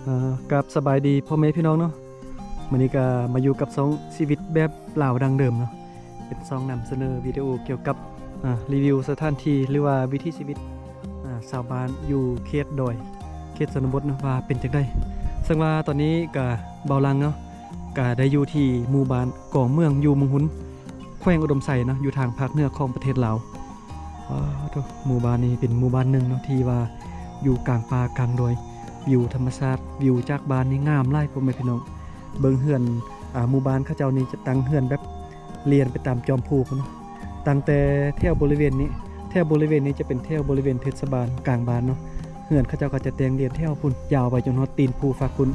ເອີ ກາບສະບາຍດີພໍ່ແມ່ພີ່ນ້ອງເນາະ, ມື້ນີ້ກໍມາຢູ່ກັບຊ່ອງຊີວິດແບບລາວດັ້ງເດີມເນາະ, ເປັນຊ່ອງນຳສະເໜີວິດີໂອກ່ຽວກັບ ອາ ຣີວິວສະຖານທີ່ ຫຼືວ່າວິຖີຊີວິດ ອາ ຊາວບ້ານຢູ່ເຂດດອຍ ເຂດຊົນນະບົດເນາະ ວ່າເປັນຈັ່ງໃດ. ເຊິ່ງວ່າຕອນນີ້ກະ ເບົາຫຼັງເນາະ ກະໄດ້ຢູ່ທີ່ໝູ່ບ້ານກອງເມືອງ ຢູ່ເມືອງຮຸນ ແຂວງອຸດົມໄຊເນາະ ຢູ່ທາງພາກເໜືອຂອງປະເທດລາວ. ວ້າໂທ້ ໝູ່ບ້ານນີ້ເປັນໝູ່ບ້ານໜຶ່ງເນາະ ທີ່ວ່າຢູ່ກາງປ່າກາງດອຍ ວິວທຳມະຊາດ ວິວຈາກບ້ານນີ້ງາມຫຼາຍ ພໍ່ແມ່ພີ່ນ້ອງ. ເບິ່ງເຮືອນ ອາ ໝູ່ບ້ານເຂົາເຈົ້ານີ້ຈະຕັ້ງເຮືອນແບບລຽນໄປຕາມຈອມພູພຸ້ນເນາະ. ຕັ້ງແຕ່ແຖວບໍລິເວນນີ້ ແຖວບໍລິເວນນີ້ຈະເປັນແຖວບໍລິເວນເທດສະບານກາງບ້ານເນາະ. ເຮືອນເຂົາເຈົ້າກໍຈະແຕ່ງລຽນແຖວພຸ້ນ ຍາວໄປຈົນຮອດຕີນພູຟາກພຸ້ນ,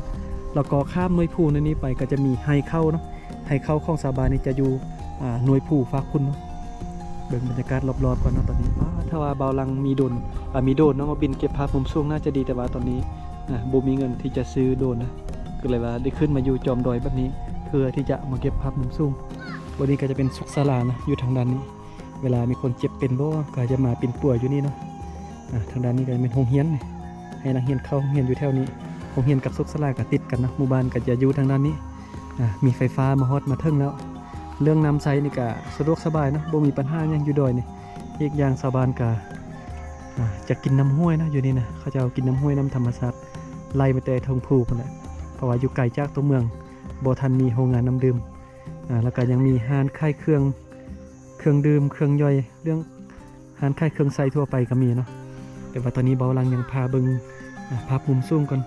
ແລ້ວກໍຂ້າມໜ່ວຍພູໃນນີ້ໄປກໍຈະມີໄຮ່ເຂົ້າເນາະ. ໄຮ່ເຂົ້າຂອງຊາວບ້ານນີ້ຈະຢູ່ ອາ ໜ່ວຍພູຟາກພຸ້ນເນາະ. ເບິ່ງບັນຍາກາດລອບໆກ່ອນເນາະຕອນນີ້. ປ້າ ຖ້າວ່າເບົາຫຼັງມີໂດຣນ ອາ ມີໂດຣນເນາະ ມາບິນເກັບພາບມຸມສູງໜ້າຈະດີ, ແຕ່ວ່າຕອນນີ້ ອາ ບໍ່ມີເງິນທີ່ຈະຊື້ໂດຣນນະ, ກໍເລີຍວ່າໄດ້ຂຶ້ນມາຢູ່ຈອມດອຍແບບນີ້ ເພື່ອທີ່ຈະມາເກັບພາບມຸມສູງ. ບ່ອນນີ້ກໍຈະເປັນສຸກສາລານະ ຢູ່ທາງດ້ານນີ້. ເວລາມີຄົນເຈັບເປັນບໍ່ ກໍຈະມາປິ່ນປົວຢູ່ນີ້ເນາະ. ອາ ທາງດ້ານນີ້ກໍແມ່ນໂຮງຮຽນ, ໃຫ້ນັກຮຽນເຂົ້າໂຮງຮຽນຢູ່ແຖວນີ້. ໂຮງຮຽນກັບສຸກສາລາກໍຕິດກັນເນາະ, ໝູ່ບ້ານກໍຈະຢູ່ທາງດ້ານນີ້. ອາ ມີໄຟຟ້າມາຮອດມາເຖິງແລ້ວ. ເລື່ອງນ້ຳໃຊ້ນີ້ກໍສະດວກສະບາຍເນາະ, ບໍ່ມີບັນຫາຫຍັງຢູ່ດອຍນີ້. ອີກຢ່າງຊາວບ້ານກໍ ອາ ຈະກິນນ້ຳຫ້ວຍເນາະ ຢູ່ນີ້ນະ, ເຂົາເຈົ້າກິນນ້ຳຫ້ວຍ ນ້ຳທຳມະຊາດ ໄຫຼມາແຕ່ເທິງພູພຸ້ນແຫຼະ, ເພາະວ່າຢູ່ໄກຈາກຕົວເມືອງ, ບໍ່ທັນມີໂຮງງານນ້ຳດື່ມ. ອາ ແລ້ວກໍຍັງມີຮ້ານຂາຍເຄື່ອງ ເຄື່ອງດື່ມ ເຄື່ອງຍ່ອຍ ເລື່ອງຮ້ານຂາຍເຄື່ອງໃຊ້ທົ່ວໄປກໍມີເນາະ. ແຕ່ວ່າຕອນນີ້ເບົາຫຼັງຍັງພາເບິ່ງ ອາ ພາບມຸມສູງກ່ອນ.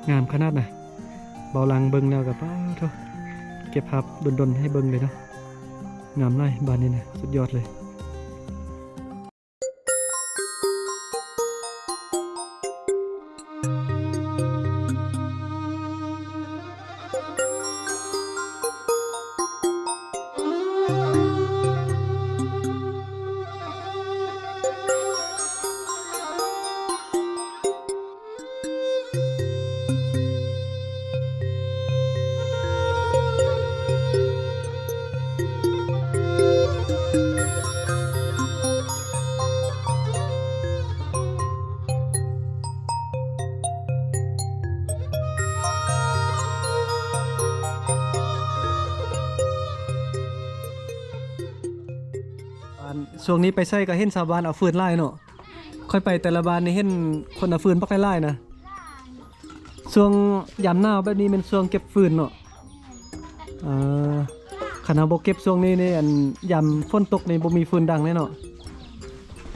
ງາມຂະໜາດນະ, ເບົາຫຼັງເບິ່ງແລ້ວກໍ ປ້າໂທ້ ເກັບພາບດົນໆໃຫ້ເບິ່ງເລີຍເນາະ. ງາມຫຼາຍ ບ້ານນີ້ນະ ສຸດຍອດເລີຍ. ອັນ ຊ່ວງນີ້ໄປໃສກໍເຫັນຊາວບ້ານເອົາຟືນຫຼາຍເນາະ. ຂ້ອຍໄປແຕ່ລະບ້ານນີ້ເຫັນຄົນເອົາຟືນບັກຫຼາຍໆນະ. ຊ່ວງຍາມໜາວແບບນີ້ແມ່ນຊ່ວງເກັບຟືນເນາະ. ເອີ ຄັນເຮົາບໍ່ເກັບຊ່ວງນີ້ນີ້ ອັນ ຍາມຝົນຕົກນີ້ບໍ່ມີຟືນດັງແນ່ເນາະ.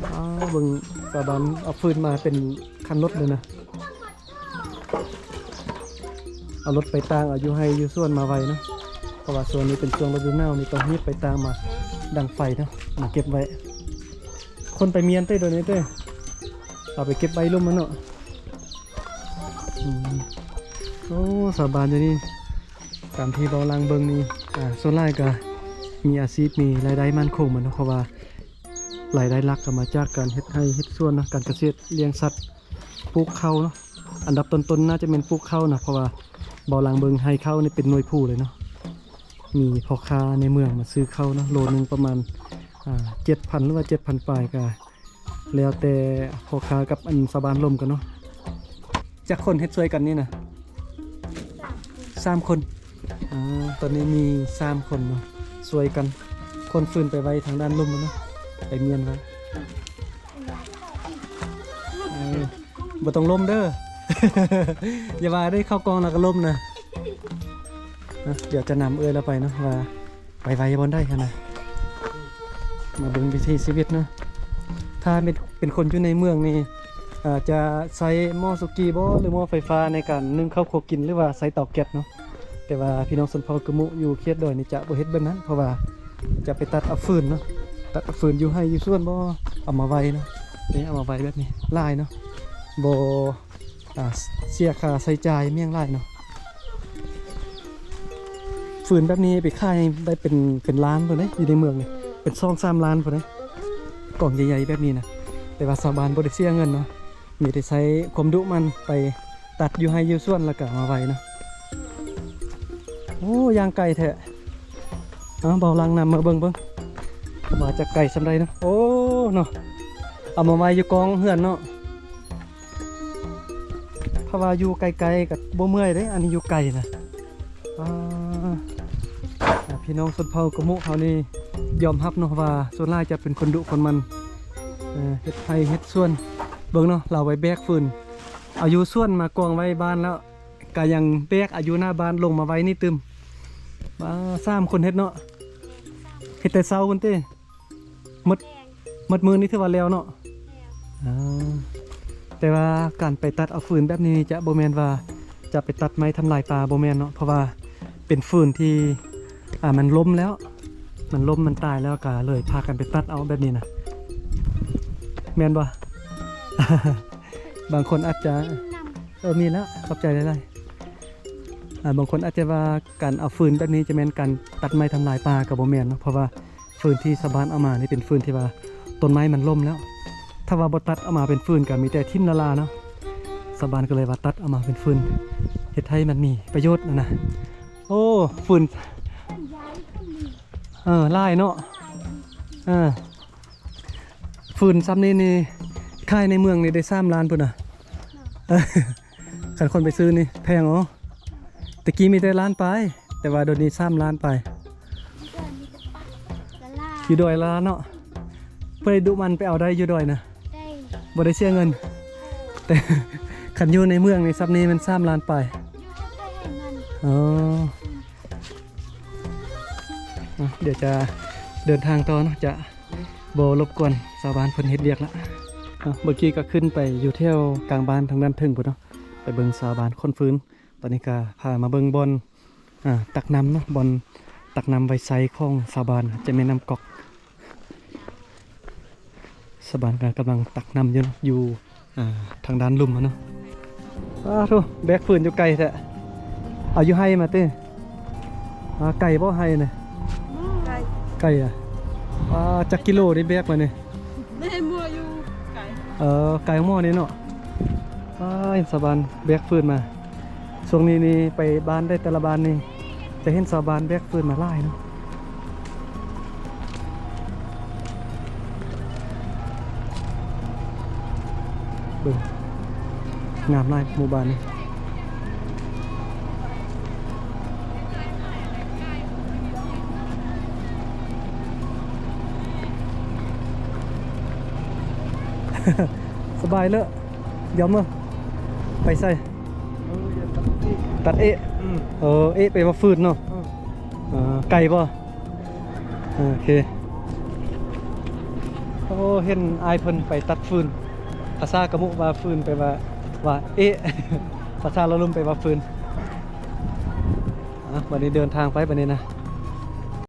ອ້າວ ເບິ່ງຊາວບ້ານເອົາຟືນມາເປັນຄັນລົດເລີຍນະ. ເອົາລົດໄປຕາງເອົາຢູ່ໄຮ່ຢູ່ສວນມາໄວ້ເນາະ, ເພາະວ່າຊ່ວງນີ້ເປັນຊ່ວງລະດູໜາວນີ້ ຕ້ອງຮີບໄປຕາງມາດັງໄຟເນາະ ມາເກັບໄວ້. ຄົນໄປມຽນເຕີໂດຍນີ້ເຕີ ເອົາໄປເກັບໄວ້ລຸ່ມມັນເນາະ. ອືມ ໂອ້ ຊາວບ້ານຢູ່ນີ້ ຕາມທີ່ເບົາຫຼັງເບິ່ງນີ້ ອ່າ ສ່ວນຫຼາຍກໍມີອາຊີບ ມີລາຍໄດ້ໝັ້ນຄົງມັນເນາະ, ເພາະວ່າລາຍໄດ້ຫຼັກກໍມາຈາກການເຮັດໄຮ່ເຮັດສວນເນາະ, ການກະເສດ, ລ້ຽງສັດ, ປູກເຂົ້າເນາະ. ອັນດັບຕົ້ນໆໜ້າຈະແມ່ນປູກເຂົ້ານະ, ເພາະວ່າເບົາຫຼັງເບິ່ງໄຮ່ເຂົ້ານີ້ເປັນໜ່ວຍພູເລີຍເນາະ. ມີພໍ່ຄ້າໃນເມືອງມາຊື້ເຂົ້າເນາະ, ໂລໜຶ່ງປະມານ ອ່າ ເຈັດພັນ ຫຼືວ່າ ເຈັດພັນ ປາຍ ກະແລ້ວແຕ່ພໍ່ຄ້າກັບອັນຊາວບ້ານລົມກັນເນາະ. ຈັກຄົນເຮັດຊ່ວຍກັນນີ້ນະ? ສາມຄົນ. ອາ ຕອນນີ້ມີສາມຄົນເນາະ ຊ່ວຍກັນຂົນຟືນໄປໄວ້ທາງດ້ານລຸ່ມເນາະ, ໄປມ້ຽນໄວ້. ເອີ ບໍ່ຕ້ອງລົ້ມເດີ ຢ່າວ່າໄດ້ເຂົ້າກ້ອງແລ້ວກໍລົ້ມນະ. ນະ ດຽວຈະນຳເອື້ອຍລາວໄປເນາະ ວ່າໄປໄວບ່ອນໃດຫັ້ນນະ. ມາເບິ່ງວິຖີຊີວິດເນາະ, ຖ້າເປັນ ເປັນຄົນຢູ່ໃນເມືອງນີ້ ອາດຈະໃຊ້ໝໍ້ສຸກີບໍ ຫຼືໝໍ້ໄຟຟ້າໃນການໜຶ້ງເຂົ້າຄົວກິນ ຫຼືວ່າໃຊ້ເຕົາແກັສເນາະ. ແຕ່ວ່າພີ່ນ້ອງຊົນເຜົ່າກຶມຸຢູ່ເຂດດອຍນີ້ຈະບໍ່ເຮັດແບບນັ້ນ, ເພາະວ່າຈະໄປຕັດເອົາຟືນເນາະ, ຕັດເອົາຟືນຢູ່ໄຮ່ຢູ່ສວນບໍ ເອົາມາໄວ້ເນາະ. ນີ້ເອົາມາໄວ້ແບບນີ້ຫຼາຍເນາະ, ບໍ່ ອ່າ ເສຍຄ່າໃຊ້ຈ່າຍແມ່ນຫຍັງຫຼາຍເນາະ. ຟືນແບບນີ້ໄປຂາຍໄດ້ເປັນ ເປັນລ້ານພຸ້ນເດ້ ຢູ່ໃນເມືອງນີ້ ເປັນສອງສາມລ້ານພຸ້ນເດ້ ກອງໃຫຍ່ໆແບບນີ້ນະ. ແຕ່ວ່າຊາວບ້ານບໍ່ໄດ້ເສຍເງິນເນາະ, ມີແຕ່ໃຊ້ຄວາມດຸໝັ່ນໄປຕັດຢູ່ໄຮ່ຢູ່ສວນ ແລ້ວກໍເອົາມາໄວ້ເນາະ. ໂອ້ ຍ່າງໄກແທ້. ເອົາ ເບົາຫຼັງນຳມາເບິ່ງເບິ່ງ ວ່າຈະໄກສ່ຳໃດເນາະ. ໂອ້ ເນາະ ເອົາມາໄວ້ຢູ່ກ້ອງເຮືອນເນາະ. ເຂົ ວ່າຢູ່ໄກໆກໍບໍ່ເມື່ອຍເດ້ ອັນນີ້ຢູ່ໄກນະ. ອ່າ ອ່າ ພີ່ນ້ອງຊົນເຜົ່າກະມຸເຮົານີ້ຍອມຮັບເນາະວ່າສ່ວນຫຼາຍຈະເປັນຄົນດຸຄົນໝັ່ນ ເອີ ເຮັດໄຮ່ເຮັດສວນ. ເບິ່ງເນາະ ລາວໄວ້ແບກຟືນ ເອົາຢູ່ສວນມາກອງໄວ້ບ້ານແລ້ວ ກະຍັງແບກເອົາຢູ່ໜ້າບ້ານລົງມາໄວ້ນີ້ຕື່ມ. ອ່າ ສາມຄົນເຮັດເນາະ ເຮັດແຕ່ເຊົ້າພຸ້ນຕິ. ໝົດ ໝົດມື້ນີ້ຖືວ່າແລ້ວເນາະ. ອ່າ ແຕ່ວ່າການໄປຕັດເອົາຟືນແບບນີ້ຈະບໍ່ແມ່ນວ່າຈະໄປຕັດໄມ້ທຳລາຍປ່າ ບໍ່ແມ່ນເນາະ ເພາະວ່າເປັນຟືນທີ່ ອ່າ ມັນລົ້ມແລ້ວ ມັນລົ້ມ ມັນຕາຍແລ້ວ ກະເລີຍພາກັນໄປຕັດເອົາແບບນີ້ນະ. ແມ່ນບໍ່? ບາງຄົນອາດຈະ ເອີ ມີແລ້ວ ຂອບໃຈຫຼາຍໆ. ອ່າ ບາງຄົນອາດຈະວ່າການເອົາຟືນແບບນີ້ຈະແມ່ນການຕັດໄມ້ທຳລາຍປ່າ ກໍບໍ່ແມ່ນເນາະ ເພາະວ່າ ຟືນທີ່ຊາວບ້ານເອົາມານີ້ເປັນຟືນທີ່ວ່າຕົ້ນໄມ້ມັນລົ້ມແລ້ວ ຖ້າວ່າບໍ່ຕັດເອົາມາເປັນຟືນກໍມີແຕ່ຖິ້ມລ້າໆເນາະ. ຊາວບ້ານກໍເລີຍວ່າຕັດເອົາມາເປັນຟືນ ເຮັດໃຫ້ມັນມີປະໂຫຍດຫັ້ນນະ. ໂອ້ ຟືນ ເອີ ຫຼາຍເນາະ. ເອີ ຟືນຊ່ຳນີ້ນີ້ຂາຍໃນເມືອງນີ້ໄດ້ສາມລ້ານພຸ້ນນະ. ເອີ ຄັນຄົນໄປຊື້ນີ້ແພງເນາະ. ແຕ່ກີ້ມີແຕ່ລ້ານປາຍ ແຕ່ວ່າດຽວນີ້ສາມລ້ານປາຍ. ຢູ່ດອຍລະລ້ານເນາະ. ຜູ້ໃດດຸໝັ່ນໄປເອົາໄດ້ຢູ່ດອຍນະ ໄດ້ ບໍ່ໄດ້ເສຍເງິນ. ແຕ່ຄັນຢູ່ໃນເມືອງນີ້ ຊັບນີ້ແມ່ນສາມລ້ານປາຍ. ອໍ ອ່ະ ດຽວຈະເດີນທາງຕໍ່ເນາະ ຈະບໍ່ລົບກວນຊາວບ້ານເພິ່ນເຮັດວຽກລະ. ອ່ະ ເມື່ອກີ້ກໍຂຶ້ນໄປຢູ່ແຖວກາງບ້ານທາງດ້ານເທິງພຸ້ນເນາະ ໄປເບິ່ງຊາວບ້ານຂົນຟືນ. ຕອນນີ້ກໍພາມາເບິ່ງບ່ອນ ອ່າ ຕັກນ້ຳເນາະ ບ່ອນຕັກນ້ຳໄວ້ໃຊ້ຂອງຊາວບ້ານ ຈະແມ່ນນ້ຳກອກ. ຊາວບ້ານກໍກຳລັງຕັກນ້ຳຢູ່ເນາະ ຢູ່ ອ່າ ທາງດ້ານລຸ່ມຫັ້ນເນາະ. ອ້າໂທ້ ແບກຟືນຢູ່ໄກແທ້ ເອົາຢູ່ໄຮ່ມາຕິ. ອ່າ ໄກບໍ່ໄຮ່ນີ້? ໄກ ໄກອະ. ອ່າ ຈັກກິໂລນີ້ແບກມານີ້? ແມ່ໝໍຢູ່ໄກ ເອີ ໄກໝໍນີ້ເນາະ. ອ້າຍ ຊາວບ້ານແບກຟືນມາ ຊ່ວງນີ້ນີ້ໄປບ້ານໄດ້ແຕ່ລະບ້ານນີ້ ຈະເຫັນຊາວບ້ານແບກຟືນມາຫຼາຍເນາະ. ເບິ່ງ ງາມຫຼາຍໝູ່ບ້ານນີ້. ສະບາຍເລີຍ ຢອມເອີ ໄປໃສ? ຕັດເອະ ເອີ ເອະ ເອະ ແປວ່າຟືນເນາະ. ເອີ ໄກບໍ່? ໂອເຄ. ໂອ້ ເຫັນອ້າຍເພິ່ນໄປຕັດຟືນ ພາສາກະມຸວ່າຟືນ ແປວ່າ ວ່າເອະ ພາສາລາວລຸ່ມແປວ່າຟືນ. ອ່ະ ບັດນີ້ເດີນທາງໄປບັດນີ້ນະ.